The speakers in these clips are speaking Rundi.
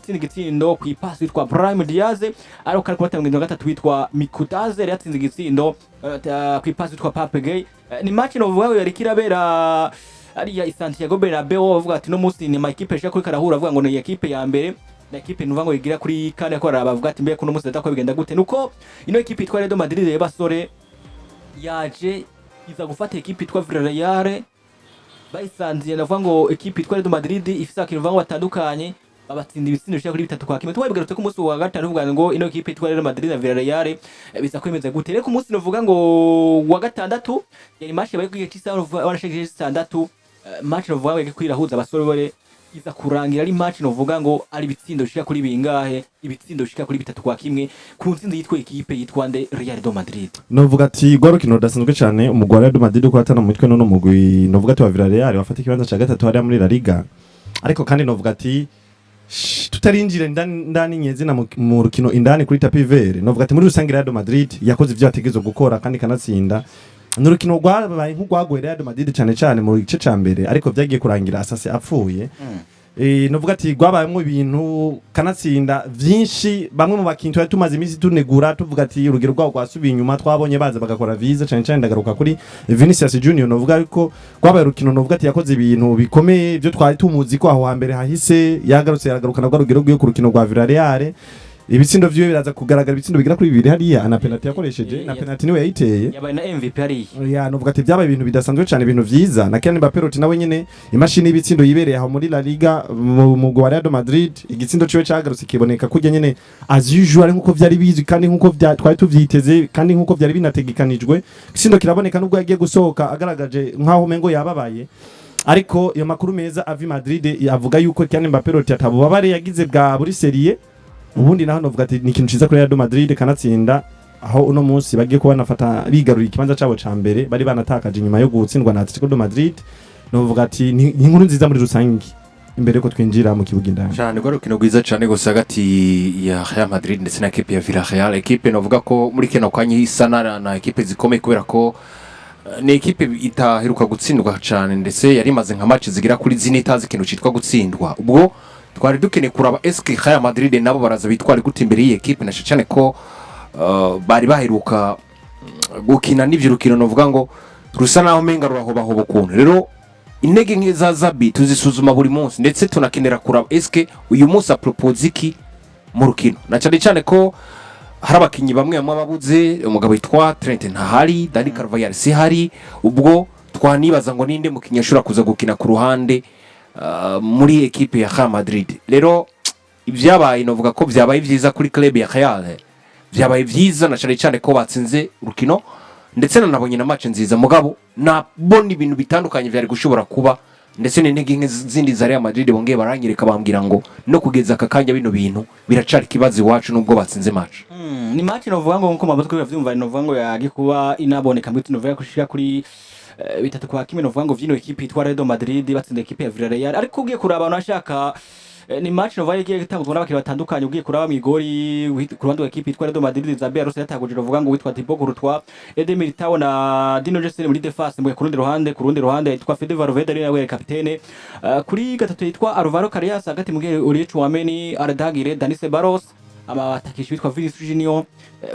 gutsinda igitsindo ku ipasi witwa Brahim Diaz, ariko kari ku minota 73 witwa Mikautadze yari yatsinze igitsindo ku ipasi witwa Pape Gueye. Ni match novuga ngo yari kirabera ariya i Santiago Bernabeu. Bavuga ati no munsi ni ma équipe ashaka kuri karahura, avuga ngo ni équipe ya mbere na équipe nuvuga ngo igira kuri kane, ko bavuga ati mbe kuno munsi ko bigenda gute? Nuko ino équipe yitwa Real Madrid rero, basore, yaje iza gufata équipe yitwa Villarreal bayisanziye. Navuga ngo équipe yitwa Real Madrid ifise abakinyi bavuga ngo batandukanye, babatsinda ibitsindo bishika kuri 3-1. Twabigarutse ku munsi wa gatanu, tuvuga ngo ino équipe yitwa Real Madrid na Villarreal biza kwemeza gute. Rero ku munsi novuga ngo wa gatandatu yari match yabaye ku gihe cy'isaha wanashaka 6, match novuga ngo yariko irahuza abasore bore, iza kurangira ari match novuga ngo ari ibitsindo bishika kuri bingahe? Ibitsindo bishika kuri 3-1 ku ntsinzi yitwa équipe yitwa nde? Real de Madrid. Novuga ati rwa rukino rudasanzwe cyane, umugwi wa Real Madrid uko atana mu mitwe n'uno mugwi novuga ati wa Villarreal wafata ikibanza ca gatatu hariya muri La Liga. Ariko kandi novuga ati tutarinjira indani nyezina mu rukino indani kuri tapis vert, novuga ati muri rusange Real Madrid yakoze ivyo yategerezwa gukora kandi kanatsinda. Ni urukino rwabaye nk'urwagoye Real Madrid cyane cyane mu gice ca mbere, ariko vyagiye kurangira asase apfuye. Novuga ati rwabayemwo ibintu kanatsinda vyinshi. Bamwe mu bakinyi twari tumaze iminsi tunegura, tuvuga ati urugero rwabo rwasubiye inyuma, twabonye baza bagakora visa. Cyane cyane ndagaruka kuri Vinicius Junior. Novuga ariko rwabaye urukino novuga ati yakoze ibintu bikomeye, ibyo twari tumuzi ko aho hambere hahise yagarutse, yaragarukana rwa rugero rwiwe ku rukino rwa Villarreal. Ibitsindo vyiwe biraza kugaragara, ibitsindo bigera kuri bibiri hariya na penalty yakoresheje, na penalty niwe yayiteye. Yabaye na MVP hariya. Ya, novuga ati byabaye ibintu bidasanzwe cyane, ibintu vyiza. Na Kylian Mbappé roti nawe nyene imashini y'ibitsindo yibereye aho muri La Liga mu mugwi wa Real Madrid. Igitsindo ciwe cagarutse kiboneka kurya nyene as usual, nkuko vyari bizwi kandi nkuko twari tuvyiteze kandi nkuko vyari binategekanijwe. Igitsindo kiraboneka nubwo yagiye gusohoka agaragaje nkaho umengo yababaye, ariko iyo makuru meza avi Madrid avuga yuko Kylian Mbappé roti atabubabare yagize bwa buri série. Ubundi naho novuga ati ni ikintu ciza kuri Real Madrid kanatsinda, aho uno munsi bagiye kuba banafata bigarurira ikibanza cabo ca mbere bari banatakaje inyuma yo gutsindwa na Atletico de Madrid. Novuga ati ni inkuru nziza muri rusange imbere ko twinjira mu kibuga indani. Cyane, rwa rukino rwiza cyane gusa hagati ya Real Madrid ndetse na équipe ya Villarreal, équipe novuga ko muri kino kanya isa na équipe zikomeye, kubera ko ni équipe itaheruka gutsindwa cyane, ndetse yari imaze nka match zigera kuri 4 itazi ikintu cyitwa gutsindwa. Ubwo twari dukeneye kuraba eske Real Madrid nabo baraza bitwara gute imbere y'iyi équipe, na cyane ko bari baheruka gukina n'ivyo rukino novuga ngo rusa naho umenga rurahobahoba ukuntu. Rero intege nke za Xabi tuzisuzuma buri munsi, ndetse tunakenera kuraba eske uyu munsi apropose iki mu rukino, na cyane cyane ko hari abakinnyi bamwe bamwe babuze. Umugabo witwa Trent ntahari, Dani Carvajal sihari. Ubwo twanibaza ngo ninde mukinnyi ashobora kuza gukina ku ruhande muri équipe ya Real Madrid. Rero ibyabaye novuga ko byabaye byiza kuri club ya Real, byabaye byiza na cyane cyane ko batsinze urukino, ndetse nanabonye na match nziza. Mugabo nabona ibintu bitandukanye byari gushobora kuba, ndetse n'intege nke zindi za Real Madrid bongeye baranyereka, bambwira ngo no kugeza aka kanya bino bintu biracari ikibazo iwacu nubwo batsinze match. Ni match novuga ngo nkuko mwamaze kubivyumva, novuga ngo yagi kuba inaboneka muri novuga kushika kuri 3-1, novuga ngo vyino équipe yitwa Real Madrid batsinda équipe ya Villarreal. Ariko ugiye kuraba abantu ashaka ni match novuga igiye gutanguzwa n'abakinnyi batandukanye. Ugiye kuraba mw'igori ku ruhande rwa équipe yitwa Real Madrid, Xabi Alonso yatanguje novuga ngo witwa Thibaut Courtois, Eder Militao na Dino Jesser muri défense, mu ku rundi ruhande yitwa Fede Valverde ari nawe kapitene. Kuri gatatu yitwa Alvaro Carreras, hagati mu gihe Aurelien Tchouameni, Arda Güler, Dani Ceballos, amatakisha witwa Vinicius Junior,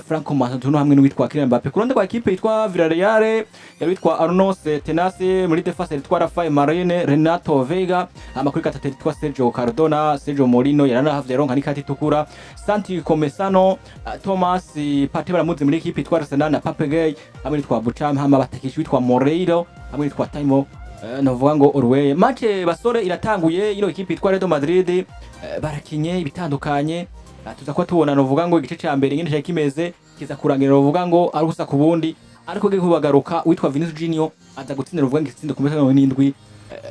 Franco Mastantuono hamwe n'uwitwa Kylian Mbappe. Ku ruhande rwa équipe yitwa Villarreal yari witwa Arnos Tenase, muri défense yitwa Rafael Marine, Renato Vega, ama kuri gatatu yitwa Sergio Cardona, Sergio Morino yaranahavye aronka n'ikati itukura, Santi Comesaña, Thomas Partey baramuzi muri équipe yitwa Arsenal na Pape Gueye hamwe n'uwitwa Bucham, hama abatakisha witwa Moreiro hamwe n'uwitwa Timo novuga ngo Orwey. Match, basore, iratanguye. Ino équipe yitwa Real Madrid barakinye ibitandukanye. Tuza kuba tubona novuga ngo igice ca mbere ngene cyari kimeze, kiza kurangira novuga ngo ari ubusa ku bundi, ariko giye kubagaruka witwa Vinicius Junior aza gutsindira novuga ngo igitsindo ku minota 70,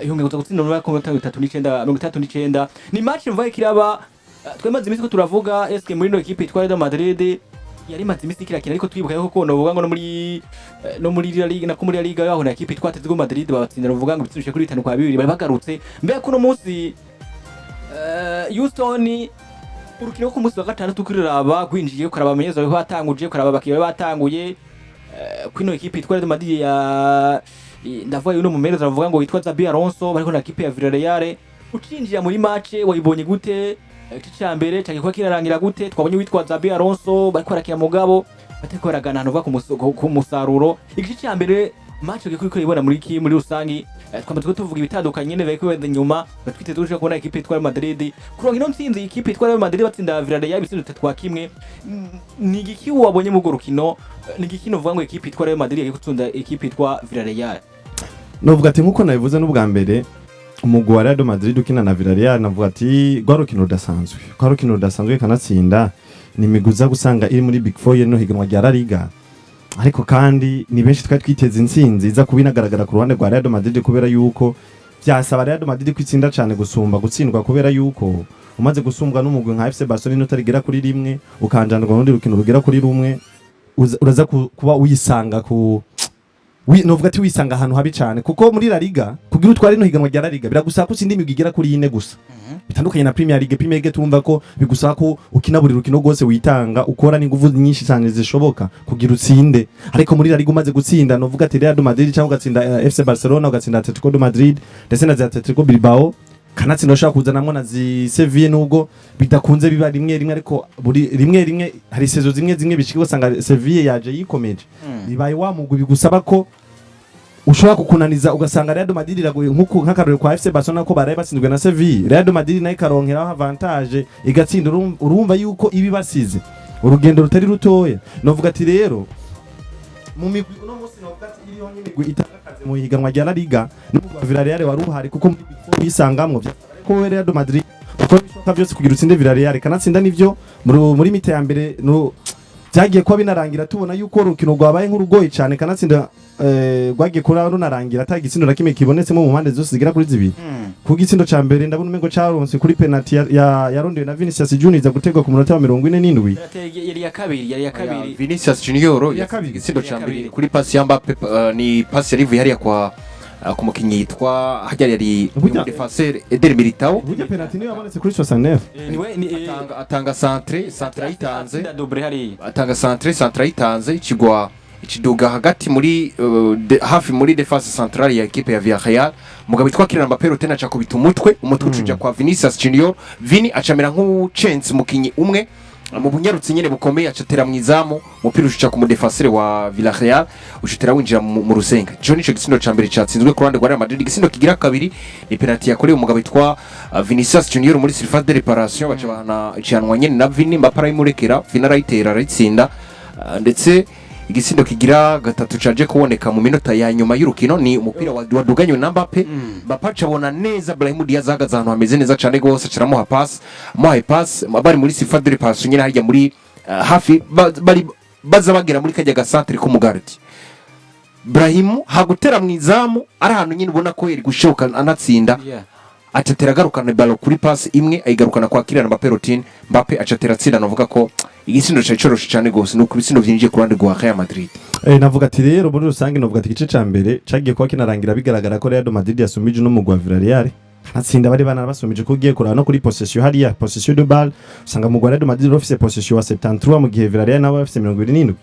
yongeye kuza gutsinda novuga ku minota 39, 39. Ni match novuga kiraba twemaze iminsi ko turavuga eske muri ino équipe yitwa Real Madrid yari imaze iminsi kirakina, ariko twibuka yuko novuga ngo no muri La Liga, nako muri La Liga yaho na équipe yitwa Atletico Madrid babatsinda novuga ngo ibitsindishe kuri 5-2, bari bagarutse. Mbega kuno munsi Houston, urukino rwo ku munsi wa gatandatu kuriraba gwinjiye, ukaraba abamenyereza bari batanguje, ukaraba abakinnyi bari batanguye kwino équipe yitwa Real Madrid ya ndavuga yuno mumenyereza bavuga ngo witwa Xabi Alonso bariko na équipe ya Villarreal, ucinjira muri match wayibonye gute? Igice ca mbere cagiye kuba kirarangira gute? Twabonye witwa Xabi Alonso bariko barakina, mugabo batariko baragana ahantu uva ku musaruro. Igice ca mbere match ugiye kuriko ibona muri ki muri rusangi, twamaze ko tuvuga ibitandukanye nyene bariko benda inyuma, twiteze tuje kubona ekipe yitwa Real Madrid kuronka ino ntsinzi. Ikipe yitwa Real Madrid batsinda Villarreal ibitsindo 3-1. Ni igiki wabonye mu rukino? Ni igiki novuga ngo ekipe yitwa Real Madrid yagiye gutsinda ekipe yitwa Villarreal? Novuga ati nkuko nabivuze n'ubwa mbere, umugwi wa Real Madrid ukina na Villarreal, navuga ati rwa rukino rudasanzwe, rwa rukino rudasanzwe, kanatsinda ni imigwi uza gusanga iri muri Big Four no higanwa rya La Liga. Ariko kandi ni benshi twari twiteze intsinzi iza kuba inagaragara ku ruhande rwa Real Madrid, kubera yuko byasaba Real Madrid kwitsinda cyane gusumba gutsindwa, kubera yuko umaze gusumbwa n'umugwi nka FC Barcelona inota rigera kuri rimwe, ukanjanirwa n'urundi rukino rugera kuri rumwe, uraza kuba wisanga ku novuga ati wisanga ahantu habi cyane, kuko muri La Liga kugira utware no higanwa rya La Liga biragusaba ko utsinda imigwi igera kuri ine gusa, bitandukanye na Premier League. Premier League turumva ko bigusaba ko ukina buri rukino rwose, witanga, ukora n'inguvu nyinshi cyane zishoboka kugira utsinde. Ariko muri La Liga umaze gutsinda, novuga ati Real Madrid cyangwa ugatsinda FC Barcelona, ugatsinda Atletico de Madrid ndetse na za Atletico Bilbao, kanatsinda ushobora kuzanamwo na zi Sevilla, nubwo bidakunze biba rimwe rimwe, ariko buri rimwe rimwe hari saison zimwe zimwe bishika ugasanga Sevilla yaje yikomeje, bibaye wa mugwi bigusaba ko ushobora kukunaniza, ugasanga Real Madrid iraguye nkuko nk'akarorero kwa FC Barcelona ko baraye batsinzwe na Sevilla, Real Madrid nayo ikaronkeraho avantage igatsinda. Urumva yuko ibi basize urugendo rutari rutoya. Novuga ati rero mu migwi uno munsi, novuga ati iriho nk'imigwi itanga akazi mu higanwa rya La Liga, n'umugwi wa Villarreal wari uhari, kuko muri Big Four wisangamwo ko Real Madrid ukora ibishoboka byose kugira utsinde Villarreal, kanatsinda nivyo muri mi-temps ya mbere no byagiye kuba binarangira tubona yuko urukino rwabaye nk'urugoye cyane, kanatsinda rwagiye kuba runarangira ata gitsindo na kimwe kibonetsemo mu mpande zose zigera kuri zibiri, ku gitsindo ca mbere ndabona umengo caronse kuri penalty yarondewe na Vinicius Junior, iza gutegwa ku munota wa 47. Yari ya kabiri, yari ya kabiri. Vinicius Junior. Ya kabiri. Igitsindo Ya ca mbere kabiri. kuri pasi ya Mbappe, ni pasi yari ivuye hariya kwa ku mukinyi yitwa hajya yari défenseur Eder Militao. Burya penalty niyo yabonetse kuri 69. Niwe ni Atanga centre, centre ayitanze. Atsinda double hariya. Atanga centre, centre ayitanze ikigwa ikiduga hagati muri hafi muri défense centrale ya équipe ya Villarreal. Mugabo witwa Kylian Mbappé rutena aca kubita umutwe, umutwe ucuja kwa Vinicius Junior. Vini acamera nk'ucense umukinyi umwe mu bunyarutsi nyene bukomeye, acatera mu izamu, umupira ucuca ku mudefenseur wa Villarreal, ucutera winjira mu rusenga. Ico nico gitsindo ca mbere catsinzwe ku ruhande rwa Real Madrid. Igitsindo kigira kabiri ni penalty yakorewe umugabo witwa Vinicius Junior muri surface de réparation, baca bahana icanwa nyene na Vini. Mbappé arayimurekera, Vini arayitera arayitsinda. Ndetse igitsindo kigira gatatu caje kuboneka mu minota ya nyuma y'urukino ni umupira waduganywe na Mbappe. Mbappe acabona neza Brahim Diaz ahagaze ahantu hameze neza cane gose, acaramuha pass, amuhaye pass bari muri surface de réparation nyene harya muri hafi bari baza bagera muri kajya gasantere k'umugardi. Brahim hagutera mu izamu ari ahantu nyine ubona ko yari gushoka anatsinda, acatera agarukana ballon kuri pass imwe, ayigarukana kwa Kylian Mbappe Rotin. Mbappe acatera atsinda. Navuga ko igitsindo cari coroshe cane gose, nuko ibitsindo vyinjiye ku ruhande rwa Real Madrid. Navuga ati rero muri rusange, navuga ati igice ca mbere cagiye kuba kinarangira bigaragara ko Real Madrid yasumbije no mugwa Villarreal, kanatsinda bari banabasumbije, ko ugiye kuraba no kuri possession hariya, possession de balle, usanga mugwa Real Madrid bafise possession wa 73 mu gihe Villarreal nabo bafise 77.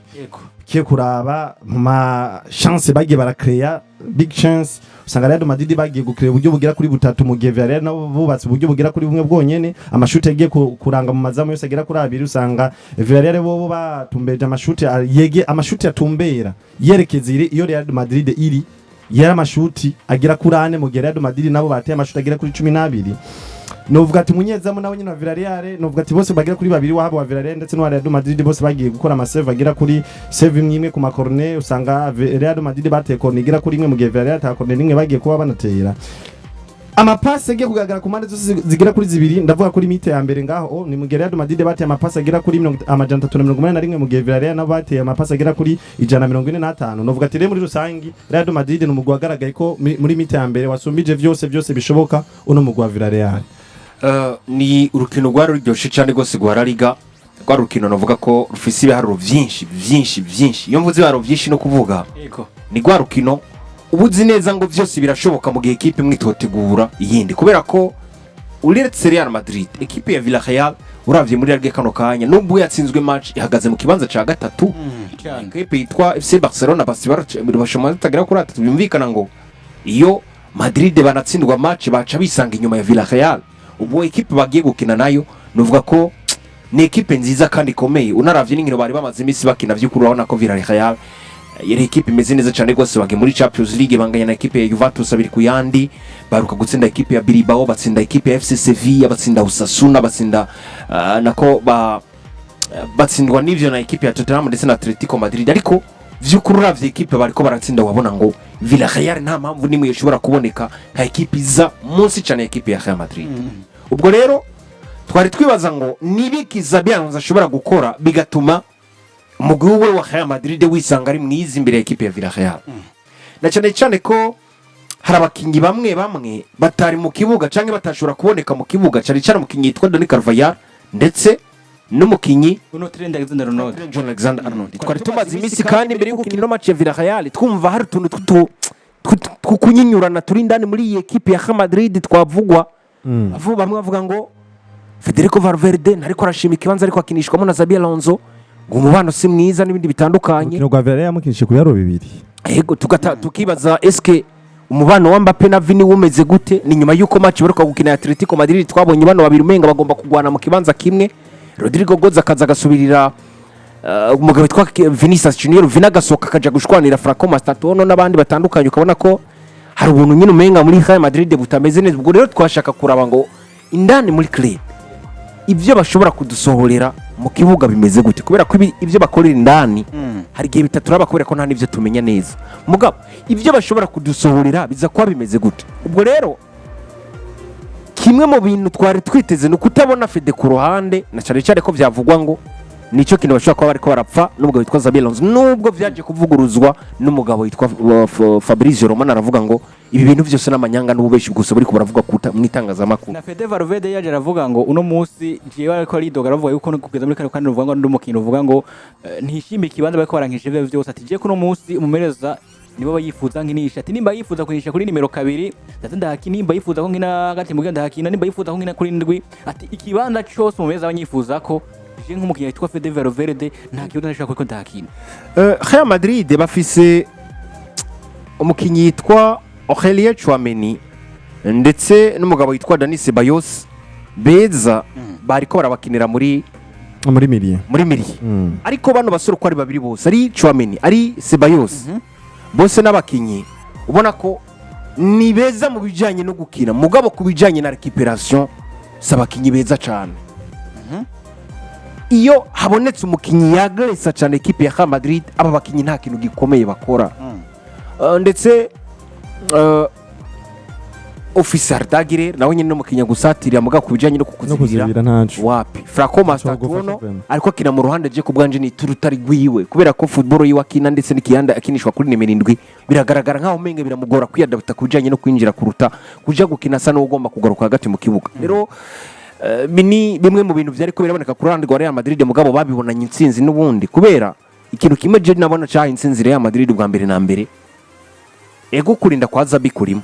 Ugiye kuraba mu ma chance bagiye barakreya, big chance, usanga Real Madrid bagiye gukreya uburyo bugera kuri butatu mu gihe Villarreal nabo bubatse uburyo bugera kuri bumwe bwonyene. Amashuti yagiye kuranga mu mazamu yose agera kuri abiri, usanga Villarreal bobo batumbeje amashuti yege, amashuti atumbera yerekeza iri iyo Real Madrid iri, yari amashuti agera kuri ane, mu gihe Real Madrid nabo bateye amashuti agera kuri 12. Novuga ati umunyezamu nawe nyine wa Villarreal, novuga ati bose bagera kuri babiri, wahaba wa Villarreal ndetse n'uwa Real Madrid, bose bagiye gukora amasave agera kuri save imwe imwe ku makorne. Usanga Real Madrid bateye corner igera kuri imwe mu gihe Villarreal ata corner n'imwe bagiye kuba banatera. Amapasi agiye kugaragara ku mpande zose zigera kuri zibiri, ndavuga kuri mi-temps ya mbere ngaho, oh, ni mu gihe Real Madrid bateye amapasi agera kuri 381 mu gihe Villarreal nabo bateye amapasi agera kuri 145. Novuga ati rero muri rusangi Real Madrid ni umugwi wagaragaye ko muri mi-temps ya mbere wasumbije vyose vyose bishoboka uno mugwi wa Villarreal. Ni urukino rwari ruryoshe cyane rwose rwa La Liga. Rwari urukino navuga ko rufise ibiharuro vyinshi vyinshi vyinshi. Iyo mvuze ibiharuro vyinshi no kuvuga ni rwa rukino uba uzi neza ngo vyose birashoboka mu gihe ekipe imwe itotegura iyindi, kubera ko uretse Real Madrid, ekipe ya Villarreal uravye muri La Liga kano kanya, nubwo yatsinzwe match, ihagaze mu kibanza ca gatatu. Cyane. Ekipe yitwa FC Barcelona basi bashoma batagera kuri atatu. Byumvikana ngo iyo Madrid banatsindwa match baca bisanga inyuma ya Villarreal. Ubwo ekipe bagiye gukina nayo ni Nuvuga ko ni ekipe nziza kandi ikomeye. Unaravye n'inkino bari bamaze iminsi bakina, vy'ukuri urabona ko Villarreal yari ekipe imeze neza cyane rwose. Bagiye muri Champions League, banganya na ekipe ya Juventus 2-2, baruka gutsinda ekipe ya Bilbao, batsinda ekipe ya FC Sevilla, batsinda Osasuna, batsinda nako ba batsindwa n'ivyo na ekipe ya Tottenham ndetse na Atletico Madrid. Ariko vy'ukuri uravye ekipe bariko baratsinda, wabona ngo Villarreal nta mpamvu nimwe ishobora kuboneka nka ekipe iza munsi cyane ya ekipe ya Real Madrid. Ubwo rero twari twibaza ngo nibiki Xabi Alonso ashobora gukora bigatuma umugwi we wa Real Madrid wisanga ari mwiza imbere ya ekipe ya Villarreal, na cyane cyane ko hari abakinnyi bamwe bamwe batari mu kibuga cyangwa batashobora kuboneka mu kibuga, cyane cyane umukinnyi yitwa Dani Carvajal ndetse n'umukinnyi Uno Trent Alexander Arnold. John Alexander Arnold. Twari tumaze iminsi kandi mbere yo gukina ino match ya Villarreal twumva hari utuntu tw'ukunyinyurana turi indani muri iyi ekipe ya Real Madrid twavugwa. Bamwe bavuga ngo Federico Valverde ntariko arashima ikibanza ariko akinishwamo na Xabi Alonso, ngo umubano si mwiza n'ibindi bitandukanye. Urukino rwa Villarreal yamukinishije ku biharuro 2. Yego, tugata tukibaza: eske umubano wa Mbappe na Vini wumeze gute? Ni nyuma y'uko match baruka gukina ya Atletico Madrid twabonye bano babiri umenga bagomba kugwana mu kibanza kimwe. Rodrygo Goes akaza agasubirira umugabo witwa Vinicius Junior, Vini agasohoka akaja gushwanira Franco Mastantuono n'abandi batandukanye. Ukabona ko hari ubuntu nyine umenga muri Real Madrid butameze neza. Ubwo rero twashaka kuraba ngo indani muri club ibyo bashobora kudusohorera mu kibuga bimeze gute, kubera ko ibyo bakorera indani hari igihe bitaturaba, kubera ko nta n'ibyo tumenya neza. Mugabo ibyo bashobora kudusohorera biza kuba bimeze gute? Ubwo rero kimwe mu bintu twari twiteze ni ukutabona Fede ku ruhande, na cyane cyane ko byavugwa ngo nicyo kintu bashobora kuba bariko barapfa n'umugabo witwa Xabi Alonso, nubwo byaje kuvuguruzwa n'umugabo witwa Fabrizio Romano, aravuga ngo ibi bintu byose n'amanyanga n'ububeshi gusa buriko buravuga mu itangazamakuru. Na Fede Valverde yaje aravuga ngo uno munsi jewe, ariko aridoga, aravuga yuko no kugeza muri kano kanya uvuga ngo ndi umukino, uvuga ngo ntishimiye ikibanza bariko barankisha ivyo vyose. Ati je kuno munsi umumereza nibo bayifuza nkinisha. Ati nimba yifuza kunisha kuri nimero 2 ndetse ndahakina, nimba yifuza ko nkina hagati mu ndahakina, nimba yifuza ko nkina kuri 7. Ati ikibanza cose umumereza abanyifuza ko je nk'umukinnyi witwa Fede Valverde nta kibanza ndashaka ko ndahakina. Real Madrid bafise umukinnyi yitwa Aurelien Tchouameni ndetse n'umugabo witwa Dani Ceballos beza, bariko barabakinira muri muri milieu. Muri milieu. Ariko bano basore uko ari babiri bose, ari Tchouameni ari Ceballos, bose n'abakinyi ubona ko ni beza mu bijyanye no gukina, mugabo ku bijyanye na récupération si abakinyi beza cyane. Iyo habonetse umukinyi yagresa cyane ekipe ya Real Madrid, aba bakinyi nta kintu gikomeye bakora. Ndetse Officer Arda Güler nawe nyine n'umukinnyi gusatirira, mugabo ku bijyanye no No kukuzibira kuzibira ntaco. Wapi. Franco Mastantuono gufasha. ariko akina mu ruhande, je ku bwanje ni turutari rwiwe, kubera ko football yiwe akina ndetse n'ikiyanda akinishwa kuri nimero 7 biragaragara nkaho umenga biramugora kwiyadapta ku bijyanye no kwinjira kuruta kuja gukina asa n'ugomba kugaruka hagati mu kibuga. Rero ni bimwe mu bintu byari ko biraboneka ku ruhande rwa Real Madrid, mugabo babibonanye intsinzi n'ubundi, kubera ikintu kimwe je nabona cyaha intsinzi Real Madrid bwa mbere na mbere, ego kurinda kwa Xabi kurimo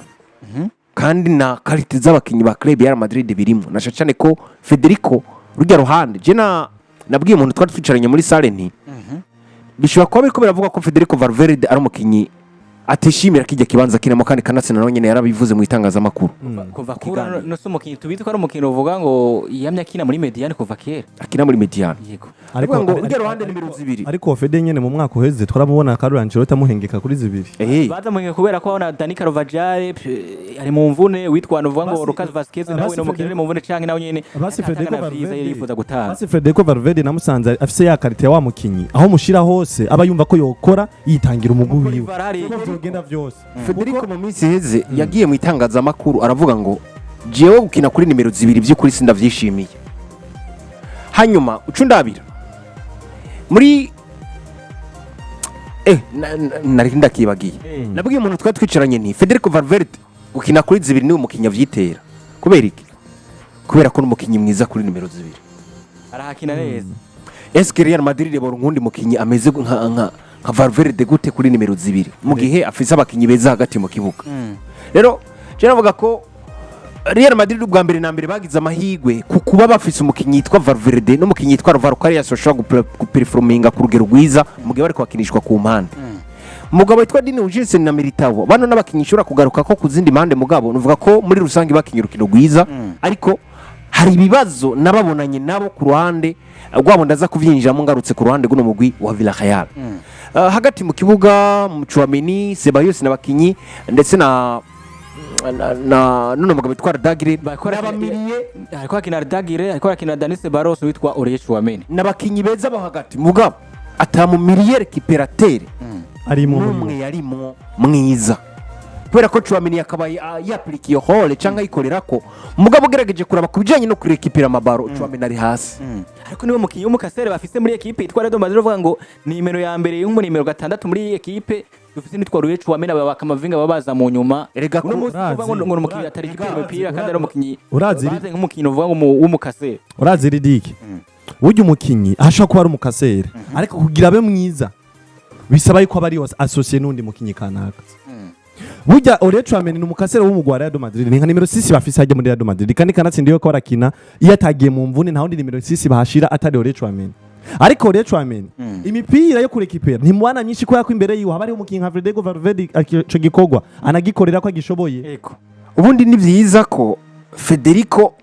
kandi na qualité z'abakinnyi ba club ya Real Madrid birimo, na cyane ko Federico rujya ruhande. Je na nabwiye umuntu twari twicaranye muri salle nti bishobora kuba biriko biravuga ko Federico Valverde ari umukinnyi atishimira kijya kibanza kinamo, kandi kanatsinda nawe nyine yarabivuze mu itangazamakuru. Kuva kura Kiganiro. No si umukinnyi tubizi ko ari umukinnyi uvuga ngo yamye akina muri médiane kuva kera. Akina muri médiane. Yego. Ariko ngo urya ruhande nimero 2. Ariko Fede nyene mu mwaka uheze twaramubona Carlo Ancelotti amuhengeka kuri 2. Baza muhinga kubera ko abona Dani Carvajal ari mu mvune, witwa uvuga ngo Lucas Vazquez nawe ni umukinnyi uri mu mvune canke nawe nyene Basi atatanga Federico na vyiza Valverde yifuza gutanga. Basi Federico Valverde namusanze afise ya qualité ya wa mukinyi aho mushira hose aba yumva ko yokora yitangira umugwi wiwe. Varane. Uko vyogenda vyose. Federico mu minsi iheze yagiye mu itangazamakuru aravuga ngo jewe gukina kuri nimero 2 by'ukuri sindavyishimiye. Hanyuma uca undabira muri nari ndakibagiye. Nabwiye umuntu twari twicaranye nti Federico Valverde gukina kuri 2 niwe mukinnyi avyitera. Kubera iki? Kubera ko n'umukinnyi mwiza kuri nimero 2. Arahakina neza. Eske Real Madrid bora nkundi mukinnyi ameze nka Valverde gute kuri nimero 2 mu gihe afise abakinnyi beza hagati mu kibuga? Rero je navuga ko Real Madrid ubwa mbere na mbere bagize amahirwe ku kuba bafise umukinnyi yitwa Valverde n'umukinnyi yitwa Alvaro Carreras bashobora guperforminga ku rugero rwiza mu gihe bariko bakinishwa ku mpande. Umugabo witwa Dean Huijsen na Militao, bano n'abakinnyi ushobora kugaruka ko ku zindi mpande, mugabo nuvuga ko muri rusange bakinye urukino rwiza. Ariko Hari ibibazo nababonanye nabo ku ruhande rwabo, ndaza kubyinjiramo ngarutse ku ruhande rw'uno mugwi wa Villarreal. Hagati mu kibuga, Tchouameni, Ceballos n'abakinyi ndetse na nuno mugabo witwa Arda Güler n'abamiliye. Hariko hakina Arda Güler, hariko hakina Dani Ceballos, witwa Aurélien Tchouameni. N'abakinyi beza bo hagati, mugabo atamu milieu récupérateur arimo muri n'umwe yarimwo mwiza, kubera ko Tchouameni yakabaye yappliqué iyo rôle cyangwa ayikorera ko, mugabo ugerageje kuraba ku bijyanye no kurécupéra amaballon, Tchouameni ari hasi. Ariko niwe mukinyi w'umucasseur bafise muri ekipe yitwa Real Madrid. Uvuga ngo nimero ya mbere y'umu nimero 6 muri ekipe dufise nitwa Aurélien Tchouameni, aba bakamavinga baba baza mu nyuma. Erega uno munsi uvuga ngo ni umukinyi atari récupéra umupira, kandi ari umukinyi Urazi baze nk'umukinyi uvuga ngo w'umucasseur. Urazi ridike, burya umukinyi ashobora kuba ari umucasseur, ariko kugira abe mwiza bisaba yuko aba ari associé n'undi mukinyi kanaka. Burya Aurélien Tchouameni ni umucasseur w'umugwi wa Real Madrid, ni nka nimero 6 bafise hajya muri Real Madrid, kandi kanatsinda iyo ko barakina. Iyo atagiye mu mvune, nta wundi nimero 6 bahashira atari Aurélien Tchouameni. Ariko Aurélien Tchouameni, imipira yo kurécupéra ntimubana myinshi, kubera ko imbere yiwe haba hariho umukinyi nka Federico Valverde, ico gikorwa anagikorera ko agishoboye. Ego. Ubundi ni byiza ko Federico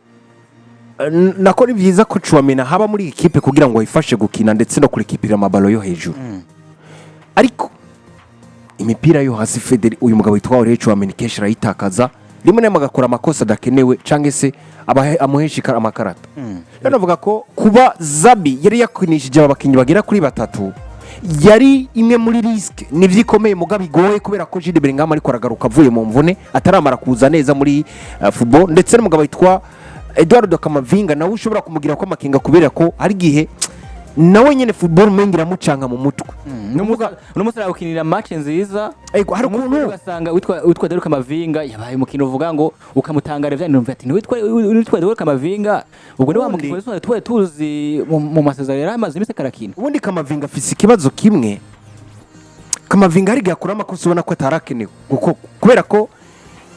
nako ni byiza ko Tchouameni haba muri iyi kipe kugira ngo ayifashe gukina ndetse no kurécupéra amaballon yo hejuru, ariko imipira yo hasi Federi uyu mugabo witwa Aurélien Tchouameni kenshi arayitakaza, rimwe na rimwe agakora amakosa adakenewe cyangwa se amuhesha amakarata. Rero navuga ko kuba Xabi yari yakinishije aba bakinnyi bagera kuri batatu yari imwe muri risque. Nivyo ikomeye, mugabo igoye, kubera ko Jude Bellingham ariko aragaruka avuye mu mvune, ataramara kuza neza muri football, ndetse n'umugabo witwa Eduardo Camavinga nawe ushobora kumugira ko amakinga, kubera ko hari igihe nawe nyene football umenga iramucanga mu mutwe. Uno munsi arawukinira match nziza. Ego, hari umunsi ukuntu ugasanga witwa Deruka Mavinga yabaye umukino uvuga ngo ukamutangara vya numva ati witwa Deruka Mavinga, ubwo ni wa mukino twari tuzi mu masezerano yari amaze iminsi karakina. Ubundi Kamavinga afise ikibazo kimwe. Kamavinga hari igihe akora amakosa ubona ko atarakenewe gukorwa, kubera ko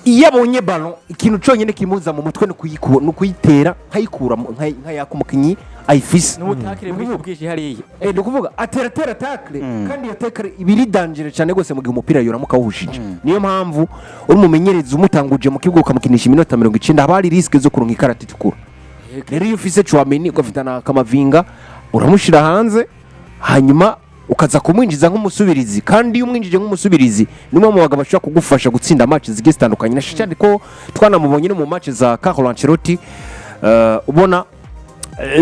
iyo abonye ballon, ikintu cyonyine kimuza mu mutwe ni ukuyitera nkayikura nkayaka umukinnyi ayifise. N'ubutacle bwinshi bwinshi hariya. Ni ukuvuga atera tacle, kandi iyo tacle iba iri danger cyane rwose mu gihe umupira yoramuka awuhushije. Niyo mpamvu uri umumenyereza umutanguje mu kibuga ukamukinisha iminota 90, haba hari risque zo kuronka ikarata itukura. Rero iyo ufise Tchouameni, ugafita na Kamavinga, uramushyira hanze hanyuma ukaza kumwinjiza nk'umusubirizi. Kandi iyo umwinjije nk'umusubirizi, ni umwe mu bagabo bashobora kugufasha gutsinda match zigiye zitandukanye, na cyane ko twanamubonye no mu match za Carlo Ancelotti, ubona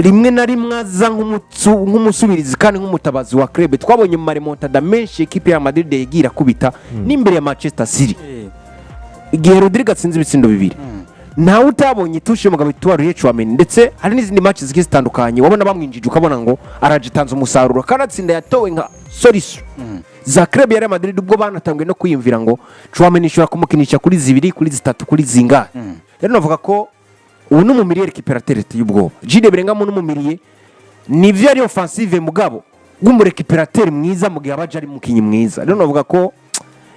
rimwe na rimwe aza nk'umusubirizi kandi nk'umutabazi wa club. Twabonye mu maremontada menshi ekipe ya Madrid yagiye irakubita n'imbere ya Manchester City, igihe Rodrigo atsinze ibitsindo bibiri, ntawe utabonye touche y'umugabo witwa Aurélien Tchouameni. Ndetse hari n'izindi match zigiye zitandukanye wabona bamwinjije, ukabona ngo araje atanze umusaruro kandi atsinda, yatowe nka solution za club ya Real Madrid, ubwo banatanguye no kwiyumvira ngo Tchouameni ishobora kumukinisha kuri zibiri, kuri zitatu, kuri zingahe. Rero navuga ko ubu ni umumilieu récupérateur y'ubwoba. Jude Bellingham ni umumilieu, nivyo ari offensive, mugabo w'umurécupérateur mwiza mu gihe abaje ari umukinnyi mwiza. Rero navuga ko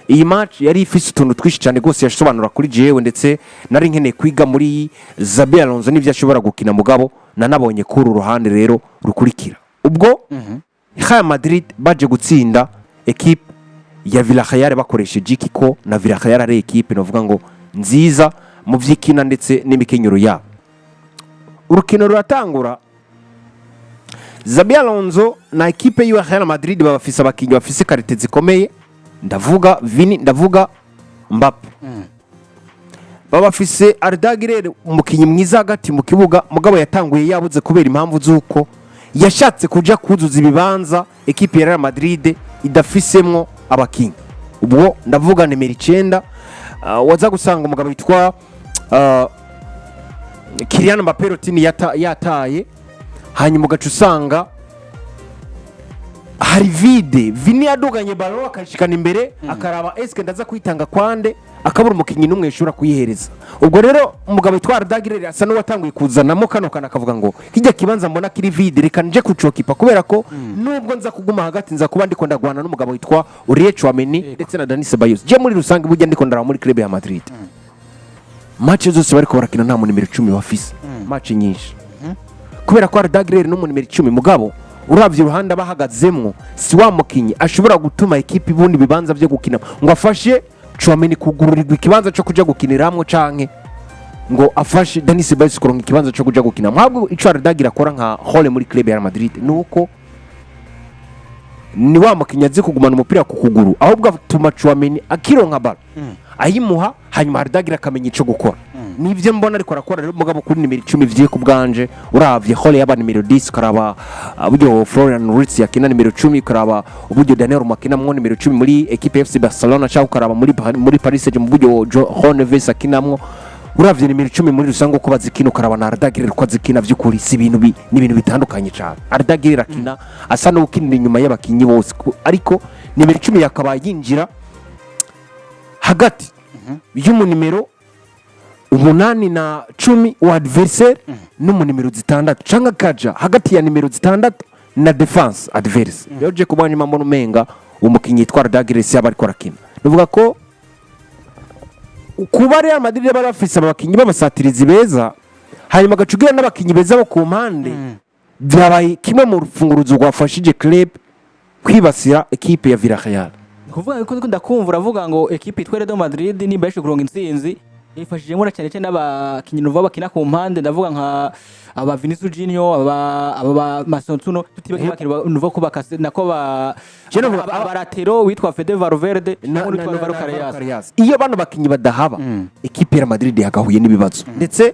iyi match yari ifise utuntu twinshi cyane rwose yasobanura kuri jewe, ndetse nari nkeneye kwiga muri Xabi Alonso n'ibyo ashobora gukina. Mugabo nanabonye kuri uru ruhande rero rukurikira, ubwo Real Madrid baje gutsinda ekipe ya Villarreal bakoresheje iki, ko na Villarreal ari ekipe novuga ngo nziza mu vy'ikina ndetse n'imikenyero yabo. Urukino ruratangura, Xabi Alonso na ekipe yiwe Real Madrid baba bafise abakinnyi bafise qualité zikomeye, ndavuga Vini, ndavuga Mbappe, baba bafise Arda Güler, umukinnyi mwiza hagati mu kibuga, mugabo yatanguye yabuze kubera impamvu z'uko yashatse kuja kuzuza ibibanza ekipe ya Real Madrid idafisemwo abakinnyi. Ubwo ndavuga nimero 9, waza gusanga umugabo witwa Kylian Mbappe Rotini yataye, hanyuma ugaca usanga hari vide. Vini yaduganye ballon akayishikana imbere, akaraba eske ndaza kwitanga kwande, akabura umukinnyi n'umwe yashobora kuyihereza. Ubwo rero umugabo witwa Arda Güler asa n'uwatanguye kuzanamo kano kana, akavuga ngo kijya kibanza mbona kiri vide, reka nje kucokipa, kubera ko nubwo nza kuguma hagati nza kuba ndiko ndagwana n'umugabo witwa Aurélien Tchouameni ndetse na Dani Ceballos. Je muri rusange burya ndiko ndaraba muri club ya Madrid, match zose bariko barakina nta mu nimero 10 bafise, match nyinshi, kubera ko Arda Güler no mu nimero 10, mugabo uravye uruhande aba ahagazemwo si wa mukinyi ashobora gutuma ekipe ibona ibibanza byo gukina ngo afashe Tchouameni kugururirwa ikibanza cyo kuja gukiniramwo canke Ngo afashe Dani Ceballos kuronka ikibanza cyo kuja gukina. Mwabwo ico Arda Güler akora nka rôle muri club ya Real Madrid nuko ni wa mukinnyi azi kugumana umupira ku kuguru, ahubwo atuma Tchouameni akironka ballon ayimuha, hanyuma Arda Güler akamenya ico gukora. Nivyo mbona ariko arakora rero. Mugabo kuri nimero 10 vyiye ku bwanje, uravye rôle y'aba nimero 10, ukaraba uburyo Florian Wirtz yakina nimero 10, ukaraba uburyo Daniel Olmo akinamwo nimero 10 muri equipe FC Barcelona, cyangwa ukaraba muri Paris Saint-Germain uburyo João Neves akinamwo, uravye nimero 10 muri rusange uko bazikina, ukaraba na Arda Güler uko azikina, vy'ukuri si ibintu ni ibintu bitandukanye cyane. Arda Güler akina asa n'ukinira inyuma y'abakinyi bose, ariko nimero 10 yakabaye yinjira hagati y'umunimero 8 na 10 wa adversaire n'umunimero 6, cyangwa akaja hagati ya nimero 6 na défense adverse. Rero je ku mwanya mbona umenga umukinnyi yitwa Arda Güler si yaba ariko arakina. Nuvuga ko kuba Real Madrid bari bafise abakinnyi b'abasatirizi beza, hanyuma agaca ugira n'abakinnyi beza bo ku mpande, byabaye kimwe mu rufunguruzo rwafashije club kwibasira ekipe ya Villarreal. Kuvuga ko ndakumva uravuga ngo ekipe yitwa Real Madrid nimba yashoboye kuronka intsinzi ifashijemo na cyane cyane n'abakinnyi nuva bakina ku mpande, ndavuga nka aba Vinicius Junior, aba Mastantuono, tutibagiye abakinnyi nuva ko bakase nako ba Je novuga aba latéraux witwa Fede Valverde na n'uwitwa Alvaro Carreras. Carreras. Iyo bano bakinnyi badahaba, ekipe ya Madrid yagahuye n'ibibazo. Ndetse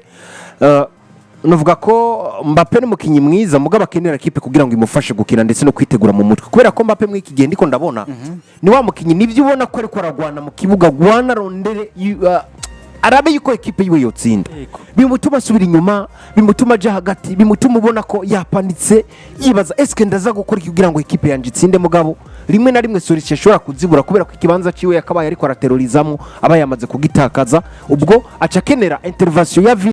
nuvuga ko Mbappe ni umukinnyi mwiza, mugabo akenera ekipe kugira ngo imufashe gukina ndetse no kwitegura mu mutwe, kubera ko Mbappe muri iki gihe ndiko ndabona ni wa mukinnyi nibyo ubona ko ariko aragwana mu kibuga, gwana rondere arabe yuko ekipe yiwe yotsinda. Bimutuma asubira inyuma, bimutuma aja hagati, bimutuma ubona ko yapanitse, yibaza: eske ndaza gukora iki kugira ngo ekipe yanjye itsinde? Mugabo rimwe na rimwe solution ashobora kuzibura kubera ko ikibanza ciwe yakabaye ariko araterorizamo aba yamaze kugitakaza, ubwo aca akenera intervention ya